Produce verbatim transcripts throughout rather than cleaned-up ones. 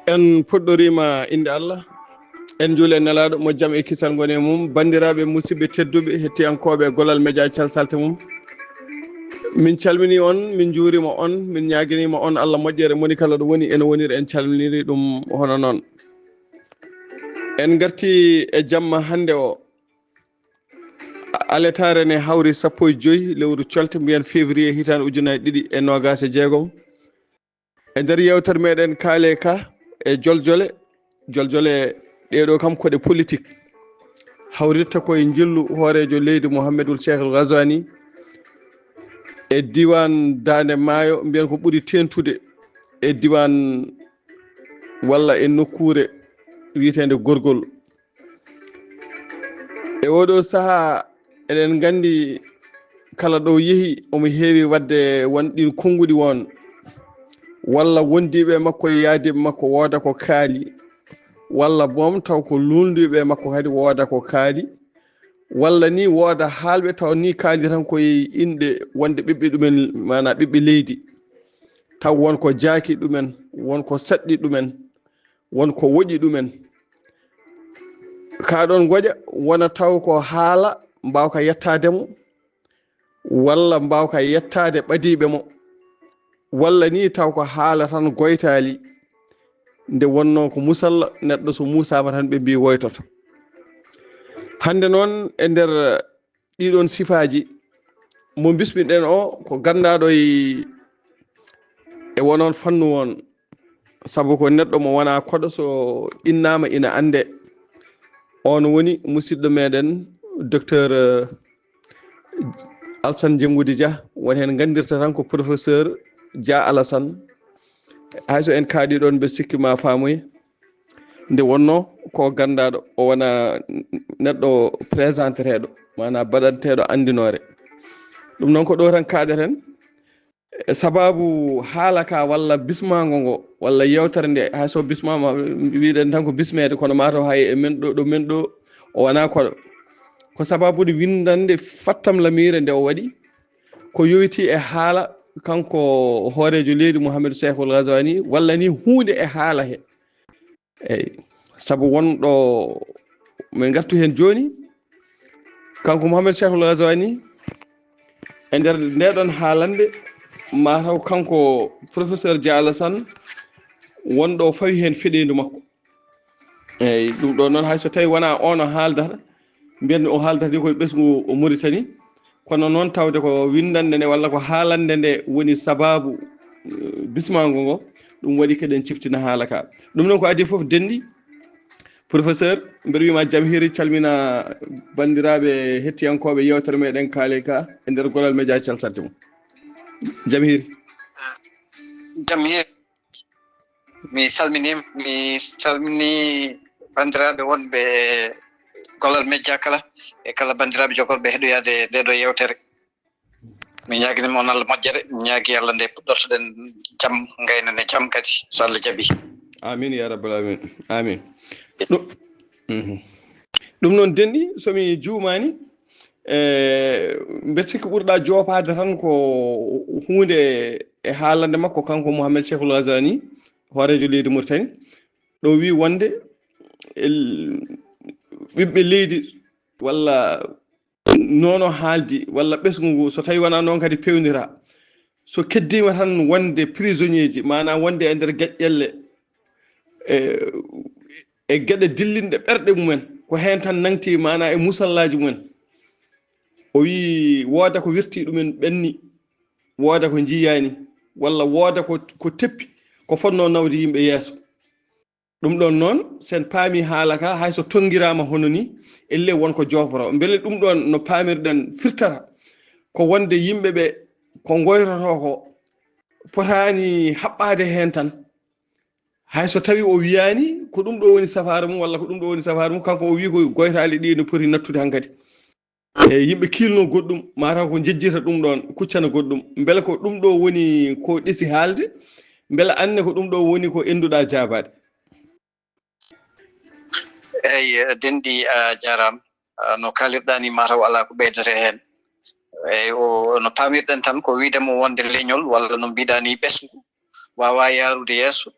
En puɗɗoriima innde Allah. En njuuli e Nelaaɗo, mo jam e kisal ngoni e mum. Banndiraaɓe, musidɓe tedduɓe, hettiyankooɓe Golal Media Calsalte mum, min calminii on, min njuuriima on, min ñaaginiima on Allah moƴƴere, moni kala ɗo woni, ene woniri, en calminiri ɗum hono noon. En ngartii e jamma hannde o. Aletaare ne hawri sappo e joy lewru colte, mbiyen février, hitaande ujunaaji ɗiɗi e noogaas e jeegom. E nder yeewtere meɗen kaale ka e joljole, joljole ɗeeɗo kam ko ɗe politik. Hawritta koye njillu hooreejo leydi Mouhamadou Cheikh El Ghazouani e diiwaan Daande Maayo, mbiyen ko ɓuri teeŋtude e diiwaan walla e nokkuure wiyeteende Gorgol. E oɗo sahaa, eɗen nganndi kala ɗo yehi, omo heewi waɗde won ɗin konnguɗi won, walla wondiiɓe makko e yaadiiɓe makko wooda ko kaali, walla boom taw ko luulndiiɓe makko kadi wooda ko kaali, walla ni wooda haalɓe taw ni kaali tan koye inɗe wonde ɓiɓɓe ɗumen, maanaa ɓiɓɓe leydi, taw won ko jaaki ɗumen, won ko saɗɗi ɗumen, won ko woƴi ɗumen. Kaa ɗoon ngoƴa wona taw ko haala mbaawka yettaade mo, walla mbaawka yettaade ɓadiiɓe mo, walla ni taw ko haala tan goytaali, nde wonnoo ko musalla, neɗɗo so muusaama tan ɓe mbii woytoto. Hannde noon e nder ɗiɗon sifaaji, mo bismiɗen o ko ganndaaɗo e, e wonon fannu on, sabu ko neɗɗo mo wonaa koɗo so innaama ina annde. On woni musidɗo meɗen, Docteur, eh, Alsan Jengudi Dia, won heen nganndirta tan ko professeur Dia Alassane. Hay so en kaaɗii ɗoon, mbe sikki ma faamoy. Nde wonnoo ko ganndaaɗo, o wona neɗɗo présenteteeɗo, maanaa baɗanteeɗo anndinoore. Ɗum noon ko ɗo tan kaaɗeten. E sabaabu haala ka walla bismaango ngo, walla yeewtere nde, hay so bismaama, mbiɗen tan ko bismeede, kono maa taw hay e men ɗo, ɗo men ɗo, o wonaa koɗo. Ko sabaabude winndannde fattam lamiire nde o waɗi, ko yowitii e haala kanko hooreejo leydi Mouhamadou Cheikhou El Ghazouani, walla ni huunde e haala he. Eyi, sabu won ɗo min ngartu heen jooni, kanko Mouhamadou Cheikhou El Ghazouani, e nder ndeɗon haalannde, mataw kanko professeur Dia Alassane, won ɗo fawi heen feɗeendu makko. Eyi, ɗum ɗo noon, hay so tawi wonaa on o haaldata, mbiyen o haaldata ni koye ɓesngu Mauritanie, kono noon tawde ko winndannde nde walla ko haalannde nde woni sabaabu, eh, bismaango ngo, ɗum waɗi keɗen ciftina haala ka. Ɗum noon ko adii fof denndi. Professeur, mbeɗa wiyma jam hiiri, calmina banndiraaɓe hettiyankooɓe yeewtere meɗen kaale ka e nder Golal Media Calsalte mum. Jam hiiri. Jam hiiri. Mi salminiima, mi salmini banndiraaɓe wonɓe Golal Media kala, e kala banndiraaɓe jogorɓe heɗoyaade nde ɗo yeewtere. Mi ñaagini mon Allah moƴƴere, mi ñaagi Allah nde puɗɗortoɗen jam, ngaynen e jam kadi, so Allah jaɓi. Amin, ya rabbal amin. Amin. Ɗum, mhm. Ɗum noon denɗi, so mi juumaani, e, mbeɗa sikki ɓurɗa joopaade tan ko huunde e haalande makko, kanko Mouhamed Cheikhou El Ghazouani, hooreejo leydi Mauritanie, ɗo wi wonde el-, ɓiɓɓe leydi walla noon o haaldi, walla ɓesngu ngu, so tawi wonaa noon kadi peewnira. So keddiima tan wonde prisonnier ji, maanaam wonde e nder geƴƴelle, e, e geɗe dillinɗe ɓerɗe mumen, ko heen tan nangti, maanaam e musallaaji mumen. O wii, wooda ko wirti ɗumen ɓenni, wooda ko njiyaani, walla wooda ko, ko teppi, ko fotnoo nawde yimɓe yeeso. Ɗum ɗoon noon, so en paami haala ka, hay so tonngiraama hono ni, ellee won ko jooforo. Mbele ɗum ɗoon no paamirɗen firtata, ko wonde yimɓe ɓe ko ngoytotoo ko potaani haɓɓaade heen tan. Hay so tawi o wiyaani ko ɗum ɗo woni safaara mum, walla ko ɗum ɗo woni safaara mum, kanko o wii ko goytaali ɗi no poti nattude hankadi. E yimɓe kiilno goɗɗum, mataw ko njejjita ɗum ɗoon, kuccana goɗɗum. Mbele ko ɗum ɗo woni ko ɗesi haalde, mbele aan ne ko ɗum ɗo woni ko ennduɗaa jaabaade? Eyi, denɗi, a jaaraama. Ah, no kaalirɗaa ni, mataw alaa ko ɓeydata heen. Eyi, o no paamirɗen tan ko wiide mo wonde leñol walla no mbiɗa ni ɓesngu waawaa yaarude yeeso.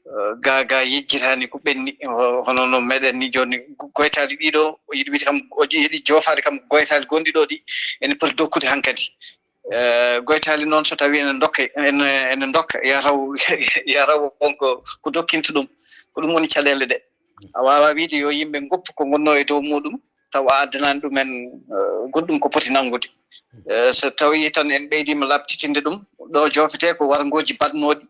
Eh, gaa gaa yejjitaani ko ɓenni, ho- hono no meɗen ni jooni go- goytaali ɗiɗo, o yiɗi wiide kam, o yiɗi joofaade kam goytaali gonɗi ɗo ɗi ene poti dokkude hankadi. Eh, goytaali noon so tawi ene ndokka, ene, ene ndokka, ya taw, ya taw won ko, ko dokkinta ɗum. Ko ɗum woni caɗeele ɗe. A waawaa wiide yo yimɓe ngoppu ko ngonnoo e dow muɗum, taw a addanaani ɗumen, eh, goɗɗum ko poti nanngude. Eh, so tawii tan en ɓeydiima laaɓtitinde ɗum, ɗo joofetee ko warngooji baɗnooɗi.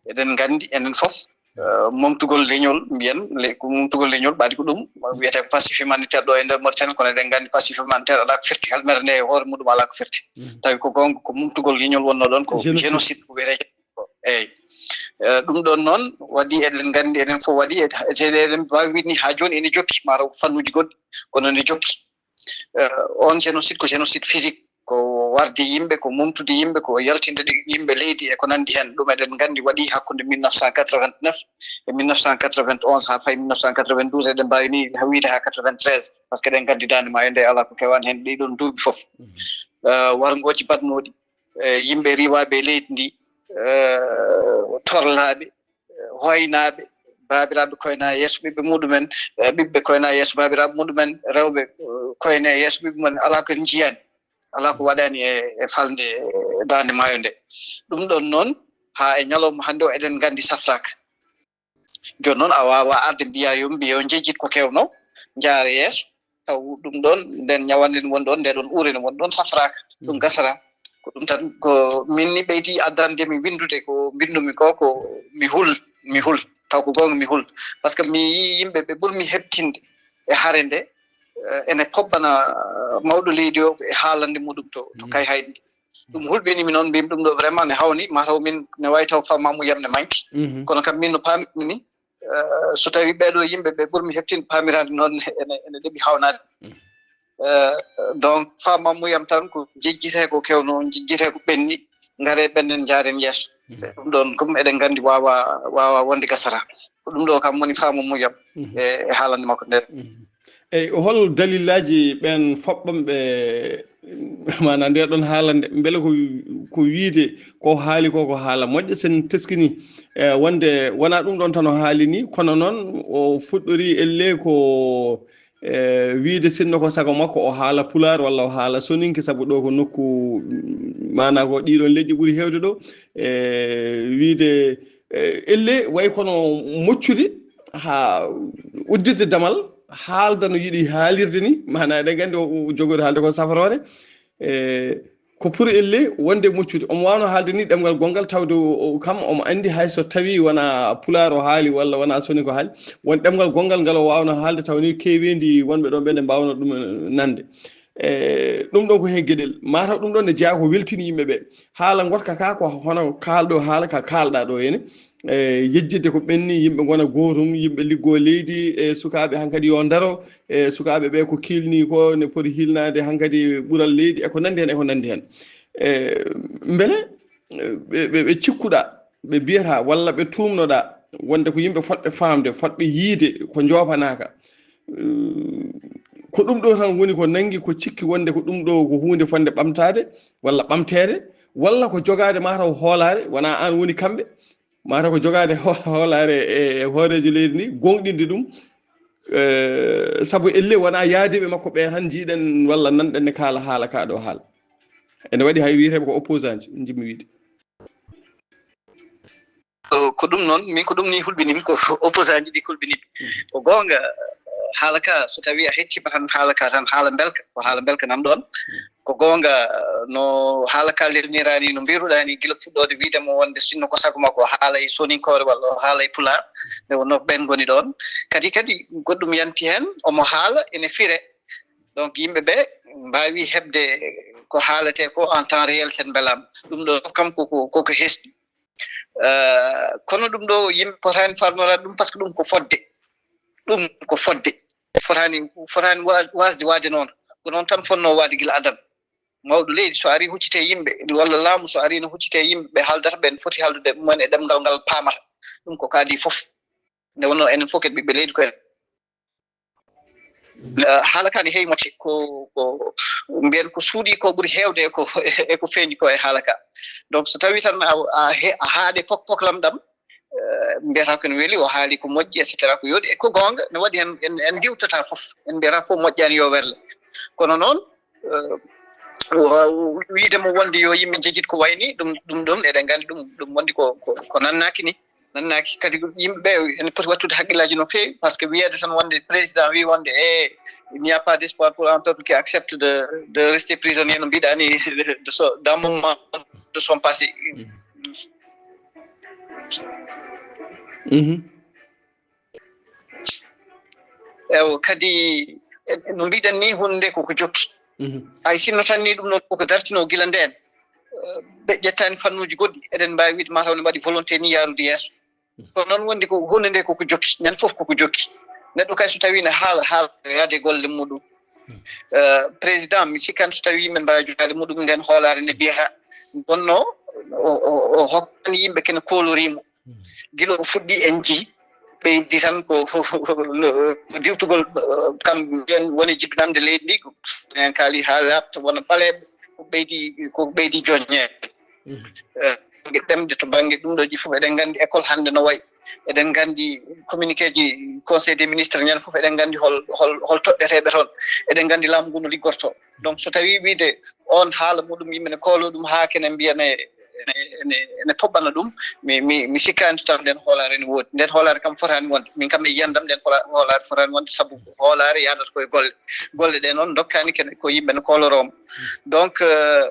Eɗen nganndi enen fof, eh, momtugol leñol, mbiyen, le-, ko momtugol leñol, ɓaadi ko ɗum wiyetee ko passif humanitaire ɗo e nder Mauritanie, kono eɗen nganndi passif humanitaire alaa ko firti, halmere nde e hoore muɗum alaa ko firti. Mhm. Tawi ko goonga ko momtugol leñol wonnoo ɗoon, ko Génocide. Génocide ko wiyetee. Eeyi. Eh, ɗum ɗoon noon waɗi eɗen nganndi enen fof waɗi e, e, eɗen mbaawi wiide ni haa jooni ene jokki, mataw ko fannuuji goɗɗi, kono ene jokki. Eh, oon génocide ko génocide physique, ko warde yimɓe, ko momtude yimɓe, ko yaltinde ɗi-, yimɓe leydi e ko nanndi heen. Ɗum eɗen nganndi waɗi hakkunde mille neuf cent quatre-vingt-neuf e mille neuf cent quatre-vingt-onze haa fayi mille neuf cent quatre-vingt-douze, eɗen mbaawi ni haa wiyde haa quatre-vingt-treize, par ce que eɗen nganndi Daande Maayo nde alaa ko kewaani heen ɗii ɗoon duuɓi fof. Mhm. Eh, warngooji baɗnooɗi, eh, yimɓe riiwaaɓe e leydi ndi, eh, torlaaɓe, eh, hoynaaɓe, baabiraaɓe koyna yeeso ɓiɓɓe muɗumen, eh, ɓiɓɓe koyna yeeso baabiraaɓe muɗumen, rewɓe, eh, koyna yeeso ɓiɓɓe mumen, alaa ko en njiyaani, alaa ko waɗaani e, e falnde, eh, Daande Maayo nde. Ɗum ɗoon noon, haa e ñalawma hannde o, eɗen nganndi safraaka. Jooni noon, a waawaa arde mbiyaa yo mbiye yo njejjit ko keewno, njaara yeeso, taw ɗum ɗoon, nden ñawannde ne woni ɗoon, nde ɗoon uure ne woni ɗoon, safraaka. Ɗum Mm. gasara. Ko ɗum tan, ko min ni ɓeydi addande mi winndude ko mbinndu-mi ko, ko mi hul, mi hul. Taw ko goonga mi hul. Par ce que mi yii yimɓe ɓe ɓurmi heɓtinde e hare nde, eh, ene pobbana, eh, mawɗo leydi o e haalande muɗum to, to Mm. Kayhayɗi. Ɗum hulɓinii mi noon, mbiymi ɗum ɗo vraiment ne hawni, mataw min ne waawi taw faamaamu yam ne manki. Mhm. Kono kam min no paamirmi ni, eh, so tawi ɓeeɗo yimɓe ɓe ɓurmi heɓtinde paamirande noon ene, ene ɗeɓi hawnaade. Mhm. Eh, donc faamaamu yam tan ko jejjitee ko kewno, jejjitee ko ɓenni, ngare ɓennen njaaren yeeso. Mhm. Ɗum ɗoon kam eɗen nganndi waawa, waawa wonde gasata. Ko ɗum ɗo kam woni faamaamu yam Mhm. e, e haalande makko nde. Mhm. Eyi, hol dalillaaji ɓeen foɓɓamɓe, maanaa nde ɗoon haalande, mbele ko, ko wiyde ko haali ko, ko haala moƴƴa, sen teskini, e, wonde wonaa ɗum ɗoon tan o haali ni, kono noon o fuɗɗori elle ko, e, wiyde sinno ko sago makko o haala pulaar walla o haala soninke, sabu ɗo ko nokku, maanaa ko ɗiɗoon leƴƴi ɓuri heewde ɗo, e, wiyde, e, elle way kono moccude haa uddirde damal, haalda no yiɗi haalirde ni, maanaa eɗen nganndi o, o jogoori haalde ko safroore. E, ko pour elle wonde moccude. Omo waawno haalde ni ɗemngal gonngal, tawde o, o, kam omo anndi hay so tawii wonaa pulaar o haali walla wonaa soninke o haali, won ɗemngal gonngal ngal o waawno haalde, taw ni keeweendi wonɓe ɗoon ɓe ne mbaawno ɗum nande. E, ɗum ɗoon ko heen geɗel. Mataw ɗum ɗoon ne jeyaa ko weltini yimɓe ɓe. Haala ngotka ka ko hono kaalɗo haala ka kaalɗaa ɗo henne. E, yejjitde ko ɓenni, yimɓe ngona gootum, yimɓe liggoo leydi, e sukaaɓe hankadi yo ndaro, e sukaaɓe ɓe ko kiilni ko ne poti hiilnaade hankadi ɓural leydi, e ko nanndi heen, e ko nanndi heen. E, mbele, e, ɓe, ɓe, ɓe cikkuɗaa, ɓe mbiyata walla ɓe tuumnoɗaa wonde ko yimɓe fotɓe faamde, fotɓe yiyde ko njoofanaaka. Eh, ko ɗum ɗo tan woni ko nanngi ko cikki wonde ko ɗum ɗo ko huunde fotnde ɓamtaade walla ɓamteede, walla ko jogaade mataw hoolaare, wonaa aan woni kamɓe, mataw ko jogaade ho-, hoolaare e, e hooreejo leydi ndi, gooŋɗinde ɗum, eh, sabu elle wonaa yaadiiɓe makko ɓe tan njiiɗen walla nanɗen ne kaala haala kaa ɗo haala. Ene waɗi hay wiyeteeɓe ko opposant ji, njimmi wiide. Ko, ko ɗum noon, min ko ɗum ni hulɓinimi, ko opposant ji ɗi hulɓinimi. Mhm. Ko goonga, haala ka, so tawi a hettima tan haala ka tan, haala mbelka, ko haala mbelka nan ɗoon. Mhm. Ko goonga, no haala ka lelniraani, no mbiruɗaa ni, gila fuɗɗoode wiide mo wonde sinno ko sago makko, o haala e soninkoore walla o haala e pulaar, nde wonno ko ɓen ngoni ɗoon. Kadi, kadi goɗɗum yanti heen, omo haala, ene fire. Donc, yimɓe ɓe mbaawi heɓde ko haaletee ko en temps réel, sen mbelaama. Ɗum ɗo kam ko, ko, ko, ko hesɗi. Eh, kono ɗum ɗo yimɓe potaani farnoraade ɗum, par ce que ɗum ko fodde. Ɗum ko fodde. Fotaani, fotaani wa-, waasde waade noon. Ko noon tan fotnoo waade gila adan. Mawɗo leydi so arii huccitee yimɓe, walla laamu so arii no huccitee yimɓe, ɓe haaldata, ɓe foti haaldude e mumen e ɗemngal ngal paamata. Ɗum ko kaadi fof. Nde wonnoo enen fof kadi ɓiɓɓe leydi ko en. Eh, haala ka ne heewi moƴƴe ko ko mbiyen ko suuɗi ko ɓuri heewde e ko e ko feeñi ko e haala ka. Donc so tawi tan a a he- a haaɗe pok poklam ɗam, eh, mbiyata ko ne weli, o haali ko moƴƴi, et cetera, ko yooɗi e ko goonga, ne waɗi hen en en ndiwtata fof, en mbiyata fof moƴƴaani yo werle. Kono noon, eh, wa- wiide mo wonde yo yimɓe njejjit ko wayni ɗum ɗum ɗum eɗen nganndi ɗum ɗum wonde ko ko ko nannaaki ni. Nannaaki kadi yimɓe ɓe ene poti wattude haqqillaaji no feewi, par ce que wiyeede tan wonde président wi wonde e il n'y a pas d'espoir pour un peuple qui accepte de de rester prisonnier no mbiɗa ni de son d'un moment de son passé. Mhm. Ewo kadi e- no mbiɗen ni hunde koko jokki. Mhm. Hay sinno tan ni ɗum noon koko dartino gila ndeen, eh, ɓe ƴettaani fannuuji goɗɗi, eɗen mbaawi wiide mataw ne mbaɗi volonté ni yaarude yeeso. Kono noon wonde ko hunde nde koko jokki, ñande fof koko jokki. Neɗɗo kay so tawi ne haala haala yaade golle muɗum. Eh, président mi sikkan so tawi yimɓe mbaawi jogaade muɗum nden hoolaare nde mbiyata bonno o o- o hokkani yimɓe kene kooloriimo. Gila o fuɗɗi en ji ɓeydi tan ko ko diwtugol, eh, kam mbiyen woni jibinande leydi ndi, en kaali ha laaɓta wona ɓaleeɓe, ko ɓeydi ko ɓeydi joñeede. Eh, bannge ɗemɗe to bannge ɗum ɗo ji fof eɗen nganndi école hannde no wayi, eɗen nganndi communiqué ji conseil des ministres ñande fof eɗen nganndi hol hol hol toɗɗeteeɓe toon, eɗen nganndi laamu ngu no liggortoo. Donc so tawi wiide on haala muɗum yimɓe ne koolo ɗum haa kene mbiya ne ene ene ene toɓɓana ɗum, mi mi mi sikkaani so taw nden hoolaare ne woodi. Nden hoolaare kam fotaani wonde, min kam e yiyandam nden hoolaare fotaani wonde sabu hoolaare yaadata koye golle. Golle ɗe noon ndokkaani kene ko yimɓe ne kooloroo mo. Donc, eh,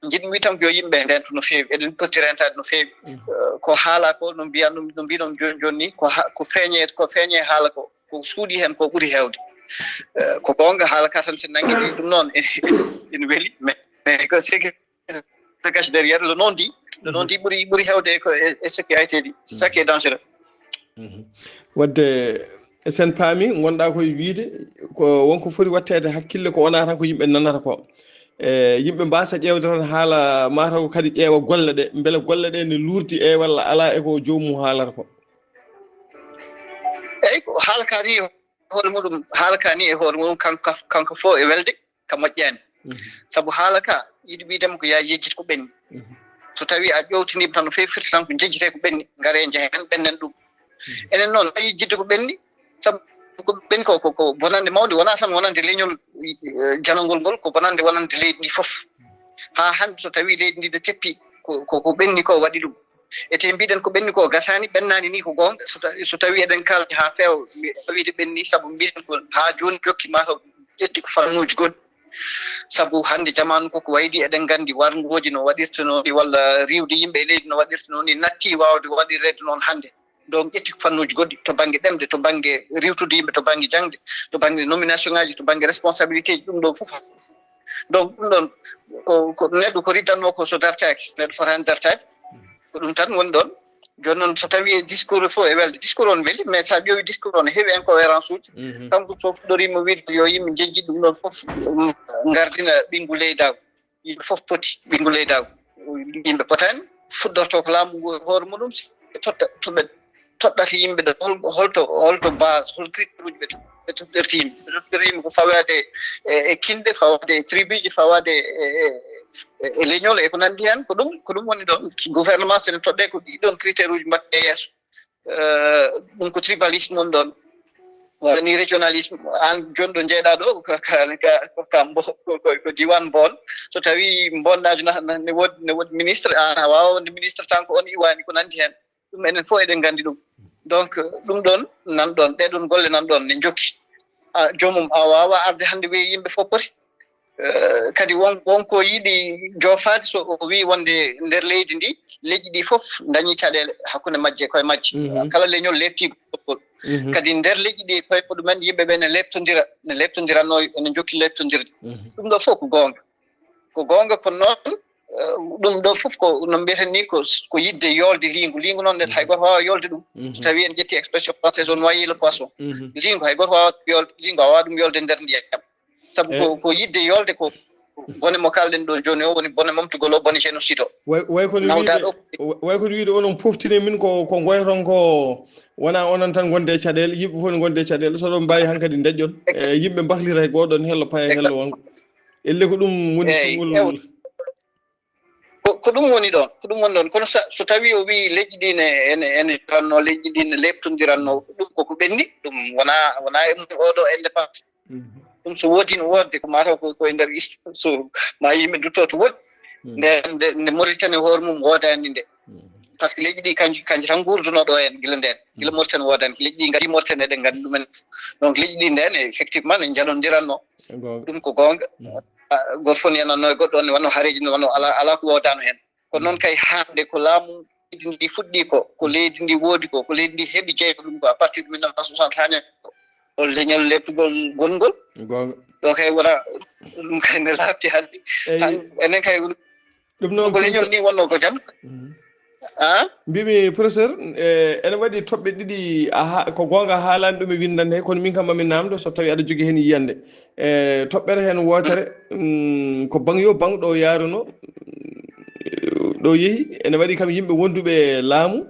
njiɗmi tan ko yo yimɓe ndento no feewi, eɗen poti rentaade no feewi. Eh, ko haala ko no mbiya ɗum no mbiɗon jooni jooni ni ko ha- ko feeñe ko feeñe haala ko ko suuɗi heen ko ɓuri heewde. Eh, ko goonga haala ka tan so nanngini ɗum noon ene weli, mais mais ko sege se cache derrière le non dit, le non dit ɓuri ɓuri heewde ko e ce qui a été dit, c'est ça qui est dangereux. Wadde sen paami ngonɗa koye wiide ko wonko foti watteede hakkille ko wona tan ko yimɓe nanata ko. E yimɓe mbasa ƴeewde tan haala mataw kadi ƴeewa golle ɗe mbele golle ɗe ne luurdi e walla ala e ko joomum haalata ko. Eyyi ko haala ka ni e hoore muɗum haala ka ni e hoore muɗum kanko kanko fof e welde ka moƴƴaani. Sabu haala ka yiɗi wiidema ko yaa yejjit ko ɓenni. So tawi a ƴowtiniima tan no feewi firti tan ko jejjitee ko ɓenni ngaree njahen ɓennen ɗum. Enen noon a yejjitde ko ɓenni sabu ko ɓenni ko ko bonande mawde wonaa tan wonande leñol janangol ngol ko bonande wonande leydi ndi fof. Haa hannde so tawi leydi ndi no teppi ko ko ɓenni ko waɗi ɗum. Ete mbiɗen ko ɓenni ko gasaani ɓennaani ni ko goonga so tawi eɗen kaaldi haa feewa wiide ɓenni sabu mbiɗen ko haa jooni jokki mataw ƴetti ko fannuuji goɗɗi. Sabu hannde jamaanu koko waydi eɗen nganndi warngooji no waɗirta noon ɗi walla riiwde yimɓe e leydi no waɗirta noon ɗi natti waawde waɗireede noon hannde. Donc ƴetti ko fannuuji goɗɗi to bannge ɗemɗe, to bannge riiwtude yimɓe, to bannge jaŋde, to bannge nomination ngaji, to bannge responsabilité ji ɗum ɗo fof. Donc ɗum ɗon ko ko neɗɗo ko riddanno ko so dartaaki neɗɗo fotaani dartaade. Ko ɗum tan woni ɗon. Jooni noon so tawi e discours fof e welde discours on weli mais sa ƴeewi discours on heewi incohérence uji. Kanko so fuɗɗoriima wiide yo yimɓe njejji ɗum ɗon fof ngardina ɓinngu leydagu. Yimɓe fof poti ɓinngu leydagu. Yimɓe potani fuɗɗorto ko laamu ngu e hoore muɗum ɓe totta toɓe toɗɗata yimɓe ɗo holto holto base hol critère uji ɓe ɓe toɗɗirta yimɓe ɓe toɗɗirta yimɓe ko fawaade e kinɗe fawaade e tribuji fawaade e leñol e ko nanndi heen ko ɗum ko ɗum woni ɗoon gouvernement sene toɗɗe ko ɗiɗoon critère uji mbaɗte e yeeso. Ɗum ko tribalisme woni ɗoon waɗani régionalisme aan jooni ɗo njeeɗaa ɗo ko diwan mboon so tawii mbonnaajo ne woodi ne woodi ministre aan a waawa wonde ministre tan ko on iwaani ko nanndi heen. Ɗum enen fof eɗen nganndi ɗum. Donc ɗum ɗoon nan ɗoon ɗee ɗoon golle nan ɗoon ne njokki. A joomum a waawaa arde hannde wiye yimɓe fof poti. Kadi won won ko yiɗi joofaade so o wii wonde nder leydi ndi leƴƴi ɗi fof ndañi caɗeele hakkunde majje koye majje. Kala leñol leeptiigo ɗoggol. Kadi nder leƴƴi ɗi koye muɗumen yimɓe ɓe ne leeptondira ne leeptondiranno ene njokki leeptondirde. Ɗum ɗo fof ko goonga. Ko goonga ko noon. Ɗum ɗo fof ko no mbiyeten ni ko ko yidde yoolde liingu liingu noon nden hay gooto waawa yoolde ɗum. So tawi en ƴetti expression française o noyer le poisson. Liingu hay gooto waawa ɗum yoolde liingu a waawa ɗum yoolde nder ndiyam. Sabu ko ko yidde yoolde ko bone mo kalɗen ɗo jooni o woni bone momtugol o, bone génocide o. Way, way kono nawda ɗo. Way kono wiide onon poftine min ko, ko goyton ko, wona onon tan gonde caɗeele, yimɓe fof ne gonde caɗeele. So ɗon mbawi hankadi deƴƴon. E yimɓe mbaklira e goɗon hello paya hello wonko. Elle ko ɗum woni konngol. Ko, ko ɗum woni ɗon, ko ɗum woni ɗon. Kono sa, so tawi o wi leƴƴi ɗi ne, ene, ene ranno, leƴƴi ɗi ne leptondiranno, ɗum koko ɓenni, ɗum wona, wona e mum oɗo indépendance. Ɗum so woodi no woodde, ko mataw ko, ko e nder isto, so ma yimɓe dutto to woɗɗi. Nde, nde, nde Mauritanie hoore mum woodani nde. Par ce que leƴƴi ɗi kanji, kanji tan ngurduno ɗo en gila nden. Gila Mauritanie woodani, leƴƴi ɗi ngadi Mauritanie, eɗen ngandi ɗumen. Donc leƴƴi ɗi nden, effectivement, ne njalondiranno. Ɗum ko goonga. Goto fof ne yananno e goɗɗo on, ne wanno hareji, ne wanno ala, ala ko woodano hen. Kono noon kay hande ko laamu leydi ndi fuɗɗi ko, ko leydi ndi woodi ko, ko leydi ndi heɓi jeyta ɗum ko à partir de mille neuf cent soixante haa ñande o leñol leptugol gongol. Goonga. Ɗo kay wona ɗum kay ne laaɓti hande. Eyi. Han-, enen kay ɗum ɗum noon ko leñol professeur ni wonno ko jam. Mhm. Ah? Mbimi professeur, e, ene waɗi toɓɓe ɗiɗi, a ha-, ko goonga haalani ɗum e winndande he, kono min kam mamin namdo so tawi aɗa jogii heen yiyannde. E, toɓɓere heen wootere, mm, ko baŋ yo baŋ ɗo yaaruno, ɗo yehi, ene waɗi kam yimɓe wonduɓe e laamu,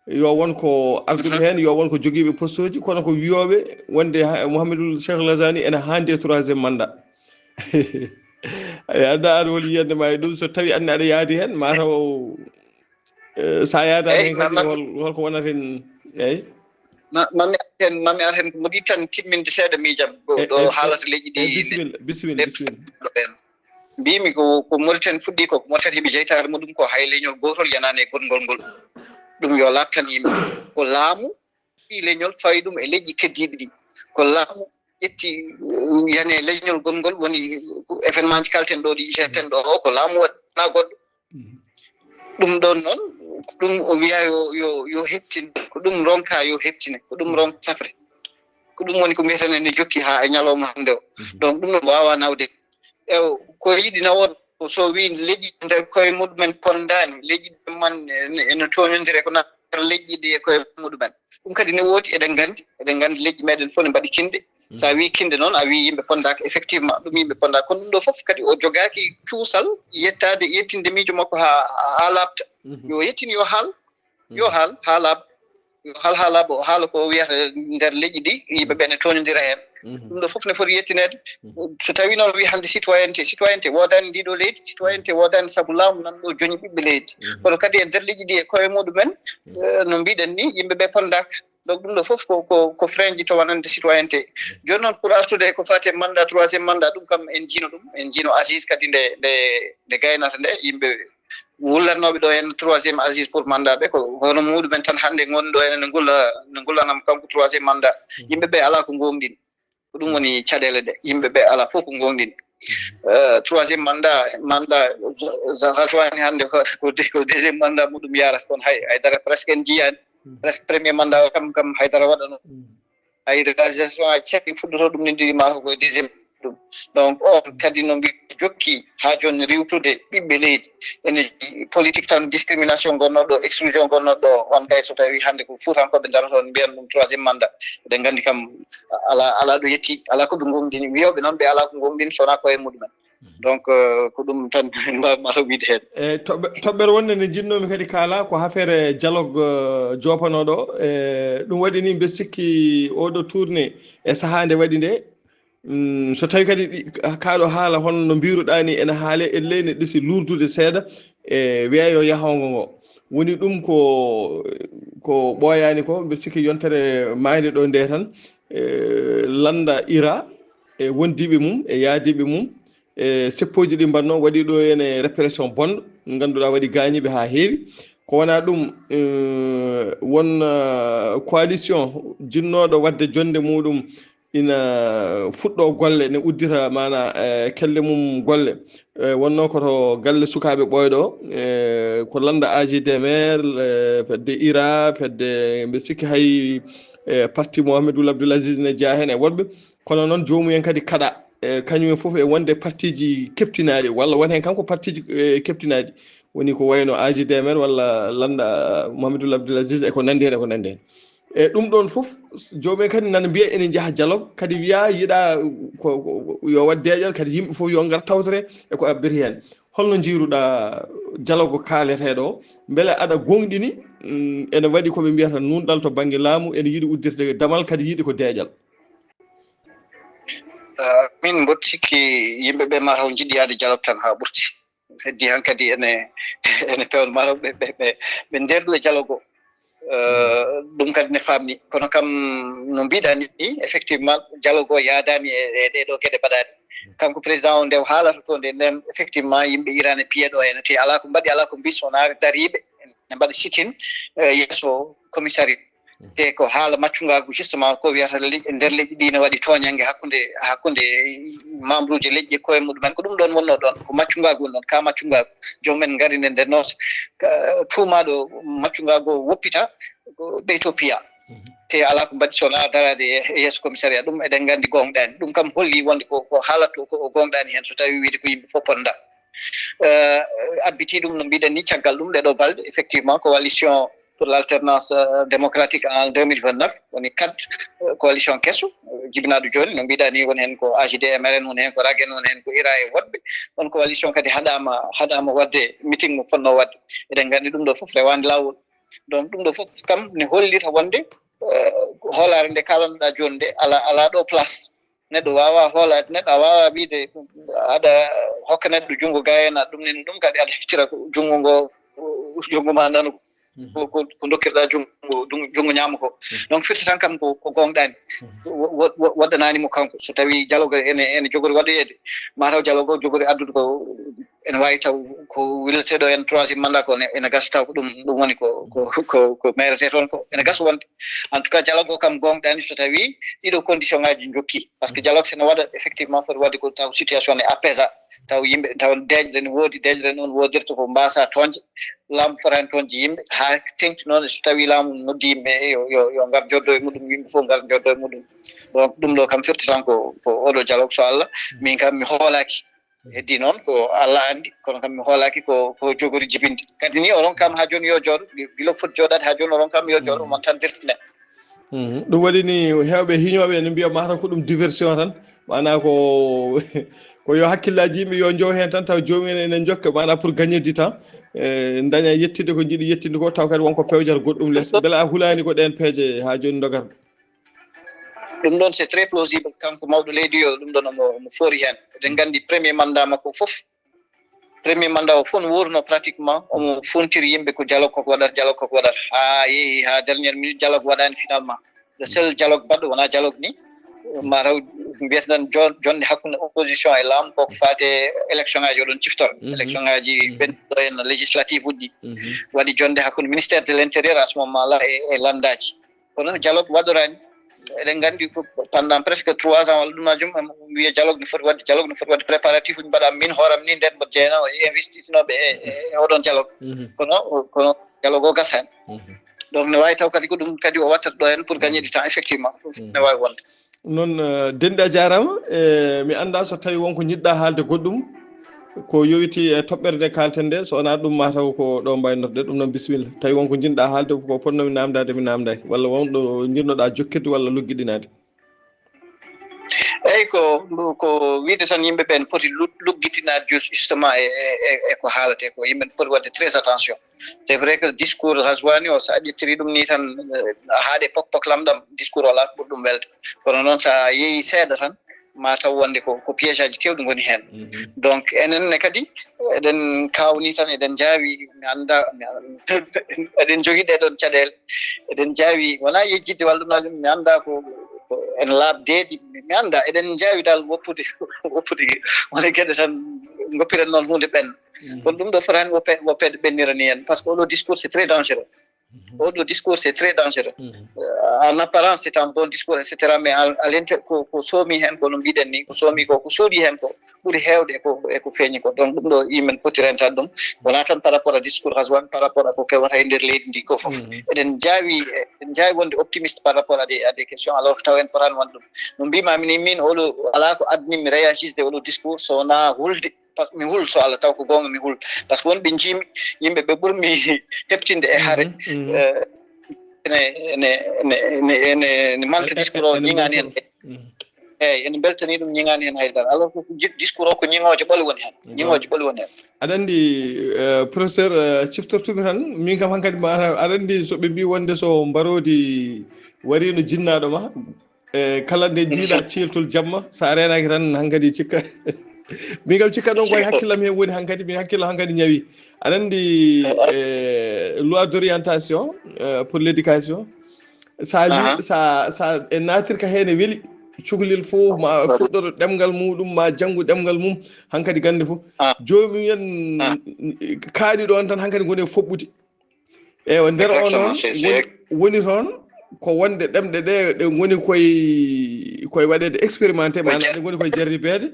yo won ko arduɓe heen, yo won ko jogiiɓe postooji, kono ko wiyooɓe wonde ha-, Mouhamadou Cheikh Lazani ene haandi e troisième mandat. Ayi, annda an woni yiyannde ma e ɗum, so tawi anne aɗa yaadi heen, mataw, eh, sa yaadaani Eyi, heen ma-, kadi ma-, hol-, holko wonata heen? Eyi. Ma-, mami ar heen, mami ar heen ko moɗi tan timminde seeɗa miijam, ko E, ɗo e, haalata e, leƴƴi ɗi e, bisimilla, bisimilla, bisimilla. Ɗo ɓeen. Mbimi ko, ko Mauritanie fuɗɗi ko, ko Mauritanie heɓi jeytaare muɗum ko, hay leñol gootol yanaani e gongol ngol. Ɗum yo laaɓtan yimɓe. Ko laamu ɓii leñol fawi ɗum e leƴƴi keddiiɗi ɗi. Ko laamu ƴetti, uh, yani e leñol gongol woni, uh, événement ji kalten ɗo ɗi, jetten ɗo o, ko laamu waɗi, wonaa goɗɗo. Mhm. Ɗum ɗon noon, ko ɗum o wiya yo, yo, yo heptin, ko ɗum ronka yo heptine, ko ɗum ronka safre. Ko ɗum woni ko mbiyeten ene jokki haa e ñalawma hannde o. Mhm. Donc ɗum ɗon waawa nawde. Ewo, ko yiɗi naworde ko so wi leƴƴi nder koye muɗumen pondaani, leƴƴi ɗen man ene, ene tooñondiri e ko na-, leƴƴi ɗi e koye muɗumen. Ɗum kadi ne woodi, eɗen nganndi, eɗen nganndi leƴƴi meɗen fof ne mbaɗi kinɗe. Mhm. So a wi kinɗe noon, a wi yimɓe pondaaka, effectivement, ɗum yimɓe pondaaka. Kono ɗum ɗo fof kadi o jogaaki cuusal yettaade, yettinde miijo makko haa, haa laaɓta. Mhm. Yo yettin, yo haal, yo haal, haa laaɓa. Yo haal, haa laaɓa, o haala ko o wiyata nder leƴƴi ɗi, yimɓe ɓe ne tooñondira heen. Mhm. Ɗum ɗo fof ne foti yettineede. Mhm. So tawi noon wi hannde citoyenneté, citoyenneté woodani ndi ɗo leydi, citoyenneté woodani sabu laamu nan ɗo joñi ɓiɓɓe leydi. Mhm. Kono kadi e nder leƴƴi ɗi e koye muɗumen, mhm, eh, no mbiɗen ni, yimɓe ɓe pondaaka. Donc ɗum ɗo fof ko, ko, ko frein ji to wonande citoyenneté. Mhm. Jooni noon pour artude e ko faati e mandat, troisième mandat, ɗum kam en jiino ɗum, en jiino assise kadi nde, nde, nde gaynata nde, yimɓe wullatnooɓe ɗo en troisième assise pour mandat ɓe, ko hono muɗumen tan hannde ngon ɗo en ne ngulla, ne ngullanam kanko troisième mandat. Mhm. Yimɓe ɓe alaa ko ngoongɗini. Ko ɗum woni caɗeele ɗe. Yimɓe ɓe alaa fof ko ngoongɗini. Mhm. Eh, troisième mandat, mandat, za-, za-, Ghazouani hannde ko, ko de-, ko deuxième mandat muɗum yarata. Kono hay, haydara presque en njiyaani. Mhm. Presque premier mandat o kam, kam haydara waɗano. Mhm. Hay réalisation aji seeɗa ɗi fuɗɗoto ɗum ne ndiri ma ko e deuxième ɗum. Donc on kadi no mbi jokki haa jooni riwtude ɓiɓɓe leydi. Ene politique tan discrimination gonnoɗo, exclusion gonnoɗo, on kay so tawi hannde ko fuutankooɓe ndaroto on mbiyan ɗum troisième mandat. Eɗen nganndi kam ala, ala ɗo yetti, ala ko ɓe ngoongɗini. Wiyooɓe noon ɓe ala ko ngoongɗini so wonaa koye muɗumen. Donc, euh, ko ɗum tan mbawmi wiyde heen. E toɓɓe-, toɓɓere wonde nde njiɗnoomi kadi kaala ko affaire dialogue, euh, joopanooɗo. E ɗum waɗi ni mbeɗa sikki oɗo tournée e sahaa nde waɗi nde. Mm, so tawi kadi ɗi, kaaɗo haala hono no mbiruɗaa ni ene haale e leyne ɗisi lurdude seeɗa e wiya yo yahoongo ngo. Woni ɗum ko, ko ɓooyaani ko, mbeɗa sikki yontere maayde ɗo nde tan, e lannda ira e wondiiɓe mum e yaadiiɓe mum, e seppooji ɗi mbaɗnoo, waɗi ɗo ene répression bonɗo, ngannduɗaa waɗi gaañiiɓe haa heewi. Ko wonaa ɗum, eh, won, eh, coalition jinnooɗo waɗde jonnde muɗum ina fuɗɗoo golle, ne uddita maanaa, eh, kelle mum golle. Eh, wonnoo ko to galle sukaaɓe ɓooyɗo, eh, ko lannda A G D M R, eh, fedde ira, fedde mbe sikki hay, eh, parti Mohamed Ould Abdoul Aziz ne jeyaa heen e woɗɓe. Kono noon, joomumen kadi kaɗa, e, kañum en fof e wonde partiiji keptinaaɗi, walla won heen kam ko partiiji, e, keptinaaɗi. Woni ko wayno A G D M R walla lannda Mamadou Abdoul Aziz e ko nanndi heen, e ko nanndi heen. E ɗum ɗoon fof, joomum en kadi nana mbiya ene njaha dialogue, kadi wiya yiɗa ko, ko, yo waɗ deeƴal, kadi yimɓe fof yo ngar tawtore e ko abbiri heen. Holno njiiruɗa dialogue kaaleteeɗo o? Mbele aɗa gooŋɗini, mm, ene waɗi ko ɓe mbiyata nuunɗal to bannge laamu, ene yiɗi uddirde damal, kadi yiɗi ko deeƴal? Ah, min mboɗo sikki yimɓe ɓe mataw njiɗi yaade dialogue tan haa ɓurti. Heddi hankadi ene, ene pewna mataw ɓe, ɓe, ɓe, ɓe ndeerɗo e dialogue o. Eh, ɗum kadi ne faamni. Kono kam no mbiɗa ni, effectivement, dialogue o yaadaani e, e ɗee ɗoo geɗe mbaɗaaɗe. Kanko président o nde o haalata to nde, nden effectivement yimɓe iraani piye ɗo heen. Te alaa ko mbaɗi, alaa ko mbi so wonaa dariiɓe ne mbaɗa sitting, eh, yeeso commissariat. Te ko haala maccungaagu, justement, ko wiyata le-, nder leƴƴi ɗi ne waɗi tooñannge hakkunde, hakkunde membre uji leƴƴi e koye muɗumen. Ko ɗum ɗoon wonnoo ɗoon, ko maccungaagu woni ɗoon, ka maccungaagu. Joom men ngari nde, nde noos, ka, tuumaaɗo maccungaagu o woppita, ko ɓeyto piya. Te alaa ko mbaɗi so wonaa daraade e, e yeeso commissariat. Ɗum eɗen nganndi goongɗaani. Ɗum kam holli wonde ko, ko haalata ko o goongɗaani heen, so tawii wiyde ko yimɓe fof potnda. Eh, abbiti ɗum no mbiɗen ni caggal ɗum ɗee ɗoo balɗe, effectivement, coalition pour l'alternance, euh, démocratique en deux mille vingt-neuf, woni CAD, euh, coalition keso, euh, jibinaaɗo jooni, no mbiɗa ni woni heen ko A J D M R N, woni heen ko RAGEN, woni heen ko ira e woɗɓe. On coalition kadi haɗaama, haɗaama waɗde meeting mo fotnoo waɗde. Eɗen nganndi ɗum ɗoo fof rewaani laawol. Donc ɗum ɗoo fof kam ne hollita wonde, euh, hoolaare nde kaalanɗaa jooni nde alaa, alaa ɗo place. Neɗɗo waawaa hoolaade, neɗɗo a waawaa wiyde aɗa hokka neɗɗo junngo gayeena, ɗum ni ɗum kadi aɗa heftira ko junngo ngo, junngo ma nano ko, ko, ko dokkirɗaa junngo, junngo, junngo ñaamo ko. Donc firti tan kam ko, ko goongɗaani. Wo-, wo-, wo-, woɗɗanaani mo kanko. So tawii dialogue ene, ene jogori waɗoyeede, mataw dialogue o jogori addude ko ene waawi taw ko willeteeɗo en troisième mandat ko ne, ene gasa taw ko ɗum, ɗum woni ko, ko, ko, ko meeretee toon ko. Ene gasa wonde. En tout cas, dialogue o kam goongɗaani so tawii ɗiɗo condition ngaaji njokki. Parce que dialogue so ne waɗa effectivement foti waɗde ko taw situation ne apaisa, taw yimɓe, taw deeƴre ne woodi, deeƴre noon woodirta ko mbaasa toñde, laamu fotaani toñde yimɓe, haa teŋti noon so tawii laamu noddi yimɓe yo, yo, yo ngar joddo e muɗum, yimɓe fof ngar joddo e muɗum. Donc ɗum ɗo kam firti tan ko, ko oɗo dialogue so Allah, min kam mi hoolaaki. Heddi noon ko Allah anndi, kono kam mi hoolaaki ko, ko jogori jibinde. Kadi ni o ronkam haa jooni yo jooɗo, gila foti jooɗaade haa jooni o ronkam yo jooɗo, mon tan dirtinen. Mhm. Ɗum waɗi ni heewɓe hiñooɓe ene mbiya mataw ko ɗum diversion tan, maanaa ko, ko yo hakkillaaji yimɓe yo njow heen tan, taw joomum en ene njokka, maanaa pour gagner du temps, e, daña yettinde ko njiɗi yettinde ko, taw kadi wonko pewjata goɗɗum les. Mbele a hulaani ko ɗeen peeje haa jooni ndogarɗo? Ɗum ɗoon c'est très plausible, kanko mawɗo leydi o, ɗum ɗoon omo, omo foori heen. Eɗen nganndi premier mandat makko fof, premier mandat o fof no wuurno pratiquement, omo funtiri yimɓe ko dialogue koko waɗata, dialogue koko waɗata. Haa yehi haa dernière minute, dialogue waɗaani finalement. Le seul dialogue baɗɗo wonaa dialogue ni, mataw mbiyeten tan jo-, jonde hakkunde opposition e laamu koko faati e élection ngaaji oɗon ciftora. Mhm. Élection ngaaji, mhm, ɓennuɗo en législative uji ɗi. Mhm. Waɗi jonde hakkunde ministère de l'intérieur à ce moment là e, e lanndaaji. Kono dialogue waɗoraani. Eɗen nganndi ko pendant presque trois ans walla ɗum majjum, wiya dialogue no foti waɗde, dialogue no foti waɗde, préparatif uji mbaɗa, min hooram ni nden mboɗo jeyanoo e investisnooɓe e, e, e oɗon dialogue. Mhm. Kono, kono dialogue o gasaani. Mhm. Donc ne waawi taw kadi ko ɗum kadi o wattata ɗo heen pour gagner du temps, effectivement. Ɗum ne waawi wonde. Noon, eh, denɗi a jaaraama. Eh, mi anndaa so tawii won ko njiɗɗaa haalde goɗɗum, ko yowiti e toɓɓere nde kaalten nde, so wonaa ɗum mataw ko ɗo mbaynorɗe. Ɗum noon bisimilla. Tawi won ko njiɗɗaa haalde, ko potnoomi naamndaade mi naamndaaki, walla won ɗo njiɗnoɗaa jokkirde walla luggiɗinaade? Eyi, ko, ko wiyde tan yimɓe ɓen poti lu-, luggitinaade jus-, justement e, e, e, e ko haaletee ko. Yimɓe poti waɗde très attention. C'est vrai que discours Ghazouani o, so a ƴettiri ɗum ni tan, eh, a haaɗe pok pok lamɗam, discours o alaa ko ɓuri ɗum welde. Kono noon so a yehi seeɗa tan, ma taw wonde ko, ko piège aji kewɗi ngoni heen. Mhm. Donc enen ne kadi eɗen kawni tan, eɗen njaawi, mi annda, mi an-, eɗen jogii ɗee ɗoon caɗeele, eɗen njaawi, wonaa yejjitde walla ɗum, mi annda ko, ko en laaɓdeeɗi, mi annda, eɗen njaawi dal woppude, woppude wona geɗe tan, ngoppiren noon huunde ɓenna. Mhm. Kono ɗum ɗo fotaani woppe-, woppeede ɓennira ni en, parce que oɗo discours c'est très dangereux. Mhm. Oɗo discours c'est très dangereux. Mhm. Euh, en apparence c'est un bon discours, et cetera, mais à, à l'inter-, ko, ko soomi heen ko no mbiɗen ni, ko soomi ko, ko suuɗi heen ko ɓuri heewde e ko, e ko feeñi ko. Donc ɗum ɗo yimɓe poti rentaade ɗum, wonaa tan par rapport à discours Ghazouani, par rapport à ko kewata e nder leydi ndi ko fof. Mhm. Eɗen njaawi, eɗen njaawi wonde optimiste par rapport à des, à des questions, alors que taw en potaani wonde ɗum. No mbimami ni, min oɗo alaa ko addanimi réagir de oɗo discours so wonaa hulde. Parce que mi hul, so Allah taw ko goonga mi hul. Parce que wonɓe njiimi, yimɓe ɓe ɓurmi heɓtinde e hare. Mhm, mhm. Eh, ene ene ene ene ene manque discours o ñiŋaani heen. Eeyi, ene mbeltanii ɗum, ñiŋaani heen haydara. Alors que discours o ko ñiŋooje ɓole woni heen. Ñiŋooje ɓole woni heen. Aɗa anndi, eh, professeur, eh, ciftortumi tan, min kam hankadi ma, aɗa anndi so ɓe mbii wonde so mbaroodi wariino jinnaaɗo ma, e kala nde njiiɗa ceeltol jamma, so a reenaaki tan hankadi cikka. Min kam cikka ɗon koye hakkillam heen woni hankadi, min hakkillam hankadi ñawi. Aɗa anndi, eh, loi d'orientation, eh, pour l'éducation, sa li, sa, sa en naatirka heen e weli, cukalel fof ma fuɗɗoro ɗemngal muɗum, ma janngu ɗemngal mum, hankadi gannde fof. Joomum en kaaɗi ɗoon tan hankadi ngoni e foɓɓude. Ewa, nder o noon woni, woni toon ko wonde ɗemɗe ɗe, ɗe ngoni koye, koye waɗeede expérimenté, maanaam ɗe ngoni koye jarribeede.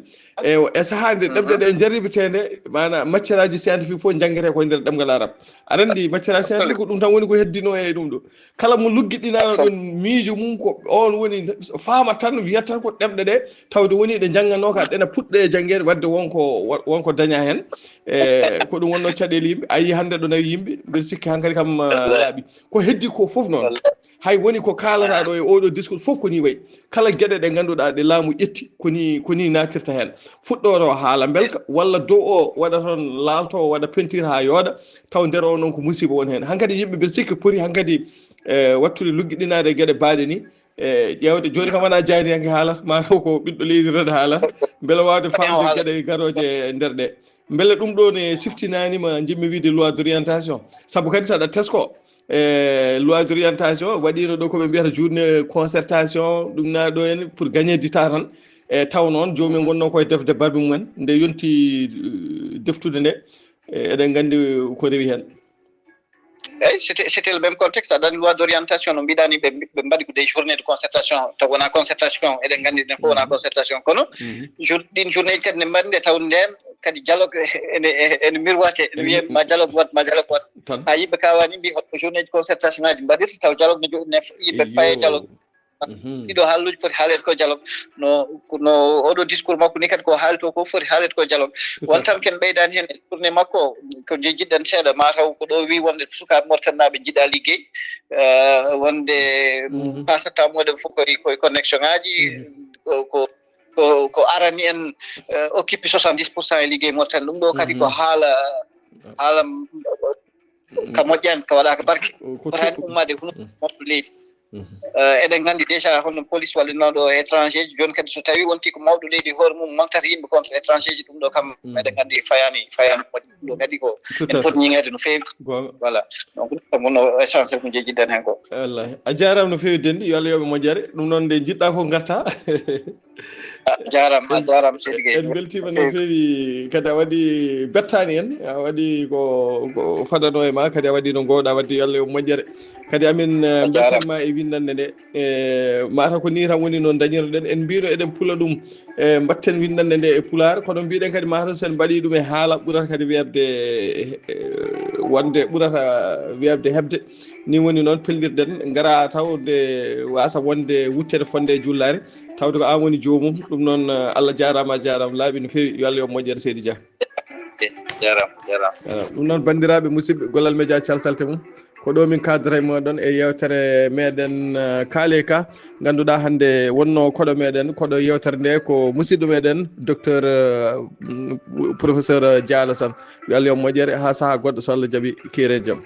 Ewa, e sahaa nde ɗemɗe ɗe jarribiteende, maanaam matière aji scientifique fof njanngete koye nder ɗemngal arab. Aɗa anndi matière aji scientifique ko ɗum tan woni ko heddino e ɗum ɗo. Kala mo luggiɗinaano ɗum miijo mum ko oon woni faama tan, wiyata tan ko ɗemɗe ɗe, tawde woni ɗe njannganooka, ɗe na puɗɗe e janngeede, waɗde wonko, wonko daña heen. E ko ɗum wonnoo caɗeele yimɓe. A yii hannde ɗo nawi yimɓe, mbeɗa sikki hankadi kam, ah, laaɓi. Ko heddi ko fof noon. Hay woni ko kaalata ɗo e oɗo discours fof ko ni wayi. Kala geɗe ɗe ngannduɗaa ɗe laamu ƴetti, ko ni, ko ni naatirta heen. Fuɗɗoto haala mbelka, walla dow o waɗa toon laalto, o waɗa peinture haa yooɗa, taw nder o noon ko musiba woni heen. Hankadi yimɓe mbeɗa sikki poti hankadi, eh, wattude luggiɗinaade geɗe baaɗe ni. E ƴeewde jooni kam wonaa jaayndiyanke haalata, ma taw ko ɓiɗɗo leydi tan haalata, mbele waawde faamde geɗe garooje e nder ɗe. Mbele ɗum ɗo ne siftinaani ma njiɗmi wiide loi d'orientation? Sabu kadi saɗa tesko, e loi d'orientation waɗiino ɗo ko ɓe mbiyata journée concertation, ɗum na ɗo en pour gagner du temps tan. E taw noon joomum en ngonnoo koye defde babi mumen, nde yonti, eh, deftude nde, e eɗen nganndi ko rewi heen. Eeyi, c'était, c'était le même contexte. Aɗa anndi loi d'orientation no mbiɗa ni, ɓe, ɓe mbaɗi ko des journées de concertation, taw wonaa concertation, eɗen nganndi ɗen fof wonaa concertation. Kono jour-, ɗin journée ji kadi ne mbaɗi nde taw ndeen kadi dialogue ene, ene miroite, ene wiyee ma dialogue waɗ, ma dialogue waɗ. Haa yimɓe kaawani mbi holko journée ji concertation aji mbaɗirta, taw dialogue ne jo-, ne yimɓe paye dialogue. Ɗiɗo haalluuji poti haaleede ko dialogue. No, no oɗo discours makko ni kadi ko haali to ko foti haaleede ko dialogue. Won tan ken ɓeydaani heen e tournée makko, ko nje-, jiɗɗen seeɗa, ma taw ko ɗo wi wonde sukaaɓe Mauritanie naaɓe njiɗa liggey, eh, wonde, mm, pasata muɗum fof koye, koye connexion aji, ko, ko, ko, ko arani en, eh, occupé soixante-dix pour cent e liggey Mauritanie. Ɗum ɗo kadi ko haala, haala ka moƴƴaani, ka waɗaaka barke. Fotaani ummaade hunuko mawɗo leydi. Eh, eɗen nganndi déjà hono police walla nawɗo étranger ji, jooni kadi so tawi wonti ko mawɗo leydi hoore mum mantata yimɓe contre étranger ji, ɗum ɗo kam eɗen nganndi fayaani, fayaani moƴƴi. Ɗum ɗo kadi ko en foti ñiŋeede no feewi. Voilà. Donc ɗum kam wonno essentiel ko jejjidden heen ko. Wallahi. A jaaraama no feewi, Denɗi, yo Allah yoɓe moƴƴere. Ɗum noon nde njiɗɗa ko ngarta. A jaaraama, a jaaraama, Seydi Gueye. En mbeltiima no feewi, kadi a waɗi bettaani en, a waɗi ko, ko fadano e ma, kadi a waɗi no ngoowɗa waɗde, yo Allah yoɓ moƴƴere. Kadi amin, eh, mbeltan ma e winndannde nde. E mata ko ni tan woni no dañirɗen, en mbino eɗen pula ɗum, e mbatten winndannde nde e pulaar, kono mbiɗen kadi mata sen mbaɗi ɗum e haala ɓurata kadi weeɓde, e, wonde ɓurata weeɓde heɓde. Ni woni noon pellirɗen, ngara taw nde wasa wonde wuttere fonde e jullaare, tawde ko an woni joomum. Ɗum noon, eh, Allah jaaraama, a jaaraama laaɓi no feewi. Yo Allah yoɓ moƴƴere, Seydi Dia. Jaaraama, jaaraama. Voilà. Ɗum noon, banndiraaɓe, musidɓe, Gollal Media, calsalte mum. Ko ɗo min kaaldata e mooɗon e yeewtere meɗen, eh, Kaale Ka. Ngannduɗaa hannde wonno koɗo meɗen, koɗo yeewtere nde ko musidɗo meɗen, docteur, eh, mm, professeur Dia Alassane. Yo Allah yoɓ moƴƴere haa sahaa goɗɗo, so Allah jaɓi, kiire jam.